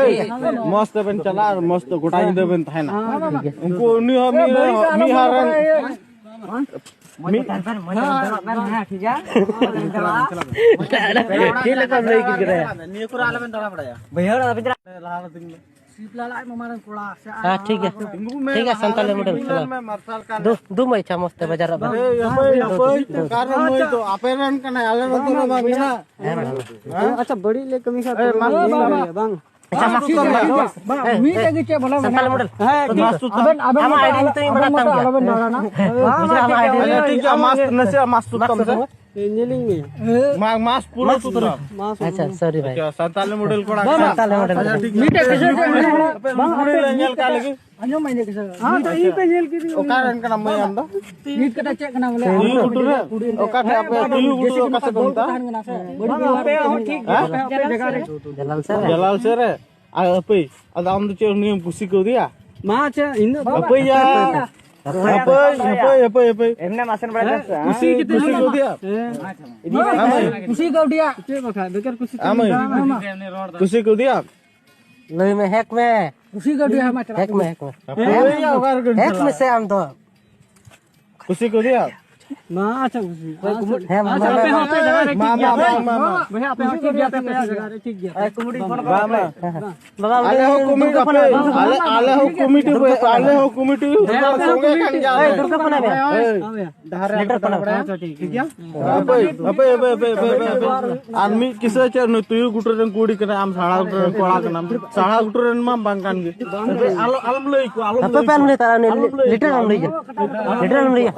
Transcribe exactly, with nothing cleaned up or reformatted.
ᱮᱭ, ᱢᱚᱸᱡᱽ ᱛᱮᱵᱮᱱ ᱪᱟᱞᱟᱜᱼᱟ ᱟᱨ ᱢᱚᱸᱡᱽ ᱛᱮ ᱜᱚᱴᱟ ᱧᱤᱫᱟᱹ ᱵᱮᱱ ᱛᱟᱦᱮᱱᱟ᱾ ᱩᱱᱠᱩ ᱩᱱᱤ ᱦᱚᱸ ᱢᱤᱫ, ᱢᱤᱫ ᱦᱟᱨ ᱨᱮᱱ ᱢᱤᱫ ᱪᱮᱫ ᱞᱮᱠᱟᱢ ᱞᱟᱹᱭ ᱠᱮᱫ ᱠᱮᱫᱟ? ᱱᱤᱭᱟᱹ ᱠᱚᱨᱮ ᱟᱞᱚᱵᱮᱱ ᱫᱟᱬᱟ ᱵᱟᱲᱟᱭᱟ᱾ ᱵᱟᱹᱭᱦᱟᱹᱲ ᱟᱞᱚᱵᱮᱱ ᱪᱟᱞᱟᱜᱼᱟ᱾ ᱦᱮᱸ, ᱴᱷᱤᱠ ᱜᱮᱭᱟ᱾ ᱴᱷᱤᱠ ᱜᱮᱭᱟ, ᱥᱟᱱᱛᱟᱞᱤ ᱢᱚᱰᱮᱞ ᱪᱟᱞᱟᱣ᱾ ᱫᱩ, ᱫᱩ ᱢᱟᱹᱭ ᱪᱷᱟ ᱢᱚᱡᱽ ᱛᱮ ᱵᱟᱡᱟᱨ ᱨᱮ ᱵᱟᱝ? ᱮᱭ, ᱚᱠᱚᱭ, ᱚᱠᱚᱭ, ᱚᱠᱟᱨᱮ ᱢᱟᱹᱭ ᱫᱚ? ᱟᱯᱮ ᱨᱮᱱ ᱠᱟᱱᱟᱭ, ᱟᱞᱮ ᱱᱚᱛᱮ ᱨᱮ ᱵᱟᱝ ᱠᱟᱱᱟ᱾ ᱦᱮᱸ, ᱵᱟᱝ, ᱵᱟᱝ᱾ ᱦᱮᱸ? ᱟᱪᱪᱷᱟ, ᱵᱟᱹᱲᱤᱡ ᱞᱮ ᱠᱟᱹᱢᱤ ᱠᱷᱟᱱ ᱮᱭ, ᱛᱚᱵᱮ ᱢᱟ, ᱵᱟᱹᱧ ᱢᱟ, ᱢᱟ᱾ ᱞᱟᱹᱭᱟ, ᱵᱟᱝ? ᱟᱪᱪᱷᱟ, ᱢᱟᱥᱠ ᱛᱩᱫ ᱢᱮ᱾ ᱵᱟᱝ, ᱦᱮᱸ, ᱢᱤᱫᱴᱮᱡ ᱦᱮᱸ᱾ ᱜᱮ ᱪᱮᱫ ᱵᱚᱞᱮ ᱥᱟᱱᱛᱟᱞᱤ ᱢᱚᱰᱮᱞ᱾ ᱦᱮᱸ, ᱴᱷᱤᱠ ᱟᱢᱟᱜ ᱜᱮᱭᱟ᱾ ᱟᱭᱰᱤ ᱧᱩᱛᱩᱢ ᱤᱧ ᱟᱵᱮᱱ ᱵᱟᱰᱟᱭ ᱛᱟᱢ ᱢᱚᱛᱚ ᱜᱮᱭᱟ᱾ ᱟᱞᱚᱵᱮᱱ ᱫᱟᱬᱟᱱᱟ᱾ ᱦᱮᱸ, ᱵᱩᱡᱷᱟᱹᱣ, ᱟᱢᱟᱜ ᱟᱭᱰᱤ᱾ ᱦᱮᱸ, ᱴᱷᱤᱠ ᱜᱮᱭᱟ, ᱢᱟᱥᱠ ᱱᱟᱥᱮᱭᱟᱜ ᱢᱟᱥᱠ ᱛᱩᱫ ᱛᱟᱢ ᱥᱮ᱾ ᱧᱮᱞᱤᱧ ᱢᱮ᱾ ᱢᱟ-, ᱢᱟᱥᱠ ᱯᱩᱨᱟᱹ ᱢᱟᱥᱠ ᱛᱩᱫ ᱯᱩᱨᱟᱹ᱾ ᱛᱟᱢ᱾ ᱢᱟᱥᱠ ᱟᱪᱪᱷᱟ, ᱯᱩᱨᱟᱹ᱾ ᱥᱚᱨᱤ ᱵᱷᱟᱭ᱾ ᱟᱪᱪᱷᱟ, ᱥᱟᱱᱛᱟᱞᱤ ᱢᱚᱰᱮᱞ ᱠᱚᱲᱟ ᱵᱟᱝ, ᱠᱟᱱᱟ᱾ ᱥᱟᱱᱛᱟᱞᱤ ᱢᱚᱰᱮᱞ ᱟᱪᱪᱷᱟ, ᱠᱚᱲᱟ᱾ ᱴᱷᱤᱠ ᱜᱮᱭᱟ᱾ ᱢᱤᱫᱴᱮᱡ ᱠᱤᱪᱷᱩ ᱟᱯᱮ ᱢᱤᱫ ᱦᱚᱲ ᱟᱯᱮ ᱢᱩᱠᱩᱲᱤ ᱞᱮ ᱧᱮᱞ ᱠᱟᱜ ᱞᱮᱜᱮ᱾ ᱟᱸᱡᱚᱢ ᱢᱮ, ᱤᱧ ᱠᱤᱪᱷᱩ᱾ ᱦᱮᱸ, ᱛᱚ ᱤᱧ ᱯᱮ ᱧᱮᱞ ᱠᱤᱫᱤᱧ᱾ ᱚᱠᱟ ᱨᱮᱱ ᱠᱟᱱᱟᱢ ᱢᱟᱹᱭ ᱟᱢ ᱫᱚ? ᱱᱤᱛ ᱠᱟᱛᱮ ᱪᱮᱫ ᱠᱟᱱᱟ ᱵᱚᱞᱮ? ᱛᱩᱭᱩ ᱜᱷᱩᱴᱩ ᱨᱮ? ᱚᱠᱟ ᱴᱷᱮᱡ ᱟᱯᱮ ᱛᱩᱭᱩ ᱜᱷᱩᱴᱩ ᱫᱚ ᱚᱠᱟ ᱥᱮᱫ ᱠᱚ ᱢᱮᱛᱟᱜᱼᱟ? ᱦᱮᱸ? ᱟᱯᱮ ᱦᱚᱸ ᱴᱷᱤᱠ ᱜᱮᱭᱟ, ᱦᱮᱸ? ᱟᱯᱮ ᱦᱚᱸ ᱟᱯᱮ ᱡᱟᱭᱜᱟ ᱨᱮ᱾ ᱡᱟᱞᱟᱞ ᱥᱮ? ᱡᱟᱞᱟᱞ ᱥᱮ ᱨᱮ? ᱟᱨ ᱟᱹᱯᱟᱹᱭ, ᱟᱫᱚ ᱟᱢ ᱫᱚ ᱪᱮᱫ ᱩᱱᱤᱢ ᱠᱩᱥᱤ ᱠᱟᱣᱫᱮᱭᱟ? ᱢᱟ ᱟᱪᱪᱷᱟ, ᱤᱧ ᱫᱚ ᱟᱹᱯᱟᱹᱭ ᱭᱟ᱾ ᱦᱟᱯᱟᱹᱭ, ᱦᱟᱯᱟᱹᱭ, ᱦᱟᱯᱟᱹᱭ, ᱦᱟᱯᱟᱹᱭ᱾ ᱮᱢᱱᱮᱢ ᱟᱥᱮᱱ ᱵᱟᱲᱟ ᱠᱟᱱᱟ ᱥᱮ? ᱠᱩᱥᱤ ᱠᱟᱛᱮ ᱠᱩᱥᱤ ᱠᱚ ᱩᱫᱩᱜ ᱟᱢ᱾ ᱦᱮᱸ᱾ ᱟᱢᱟᱹᱭ᱾ ᱠᱩᱥᱤ ᱠᱟᱹᱣᱰᱤᱭᱟ᱾ ᱪᱮᱫ ᱵᱟᱠᱷᱟᱡ, ᱵᱮᱠᱟᱨ ᱠᱩᱥᱤ ᱠᱟᱹᱣᱰᱤ ᱟᱢᱟᱹᱭ᱾ ᱫᱟᱢ ᱟᱢᱟ᱾ ᱠᱩᱥᱤ ᱠᱚ ᱩᱫᱩᱜ ᱟᱢ᱾ ᱞᱟᱹᱭ ᱢᱮ, ᱦᱮᱸᱠ ᱢᱮ᱾ ᱠᱩᱥᱤ ᱠᱟᱹᱣᱰᱤ ᱟᱢᱟ ᱪᱟᱞᱟᱜ ᱦᱮᱸᱠ ᱢᱮ, ᱠᱟᱱᱟ᱾ ᱦᱮᱸᱠ ᱢᱮ᱾ ᱦᱟᱯᱟᱹᱭ, ᱚᱠᱟ ᱨᱮ ᱠᱩᱥᱤ ᱦᱮᱸᱠ ᱪᱟᱞᱟᱜ? ᱢᱮ ᱥᱮ ᱟᱢ ᱫᱚ᱾ ᱠᱩᱥᱤ ᱠᱚ ᱩᱫᱩᱜ ᱟᱢ᱾ ᱢᱟ, ᱟᱪᱪᱷᱟ, ᱠᱩᱥᱤ᱾ ᱦᱮᱸ, ᱢᱟ, ᱟᱪᱪᱷᱟ, ᱢᱟ, ᱟᱯᱮ ᱦᱚᱸ ᱟᱯᱮ ᱡᱟᱭᱜᱟ ᱨᱮ ᱴᱷᱤᱠ ᱢᱟ, ᱜᱮᱭᱟ᱾ ᱢᱟ, ᱢᱟ, ᱢᱟ, ᱢᱟ᱾ ᱵᱚᱭᱦᱟ, ᱟᱯᱮ ᱦᱚᱸ ᱴᱷᱤᱠ ᱜᱮᱭᱟ, ᱟᱯᱮ ᱦᱚᱸ ᱴᱷᱤᱠ ᱜᱮᱭᱟ᱾ ᱵᱟ, ᱢᱟ᱾ ᱵᱟᱵᱟ, ᱟᱞᱮ ᱦᱚᱸ ᱩᱱᱤ ᱠᱚᱢᱤᱴᱤ ᱫᱩᱨᱜᱟᱹ ᱯᱷᱳᱱ ᱦᱟᱯᱮ, ᱟᱞᱮ, ᱟᱞᱮ ᱦᱚᱸ ᱠᱚᱢᱤᱴᱤ, ᱦᱮᱸ, ᱟᱯᱮ ᱦᱚᱸ ᱥᱚᱸᱜᱮ ᱠᱟᱱ ᱠᱚᱢᱤᱴᱤ᱾ ᱜᱮᱭᱟ ᱞᱮ᱾ ᱫᱩᱨᱜᱟ ᱯᱷᱳᱱ ᱟᱭ ᱢᱮ᱾ ᱦᱳᱭ᱾ ᱞᱮᱴᱟᱨ ᱯᱷᱳᱱ ᱟᱭ ᱢᱮ᱾ ᱟᱪᱪᱷᱟ, ᱴᱷᱤᱠ ᱜᱮᱭᱟ᱾ ᱦᱟᱯᱮ, ᱦᱟᱯᱮ, ᱦᱟᱯᱮ, ᱦᱟᱯᱮ, ᱦᱟᱯᱮ, ᱦᱟᱯᱮ᱾ ᱟᱨ ᱢᱤᱫ ᱠᱤᱥᱟᱹ ᱪᱮᱫ, ᱱᱩᱭ ᱛᱩᱭᱩ ᱜᱩᱴᱩ ᱨᱮᱱ ᱠᱩᱲᱤ ᱠᱟᱱᱟᱭ, ᱟᱢ ᱥᱟᱲᱟ ᱜᱩᱴᱩ ᱨᱮᱱ ᱠᱚᱲᱟ ᱠᱟᱱᱟᱢ᱾ ᱥᱟᱲᱟ ᱜᱩᱴᱩ ᱨᱮᱱ ᱢᱟ ᱵᱟᱝ ᱠᱟᱱ ᱜᱮ᱾ ᱦᱟᱯᱮ, ᱟᱞᱚ, ᱟᱞᱚᱢ ᱞᱟᱹᱭ ᱠᱚᱣᱟ, ᱟᱞᱚᱢ ᱦᱟᱯᱮ ᱞᱟᱹᱭ ᱯᱮ, ᱟᱞᱚᱢ ᱠᱚᱣᱟ᱾ ᱞᱟᱹᱭ ᱛᱟᱞᱟ, ᱩᱱᱤ ᱟᱞᱚᱢ ᱞᱟᱹᱭ ᱞᱮᱴᱟᱨ ᱠᱚᱣᱟ᱾ ᱟᱞᱚᱢ ᱞᱟᱹᱭᱟ᱾ ᱞᱮᱴᱟᱨ ᱟᱞᱚᱢ ᱞᱟᱹᱭᱟ᱾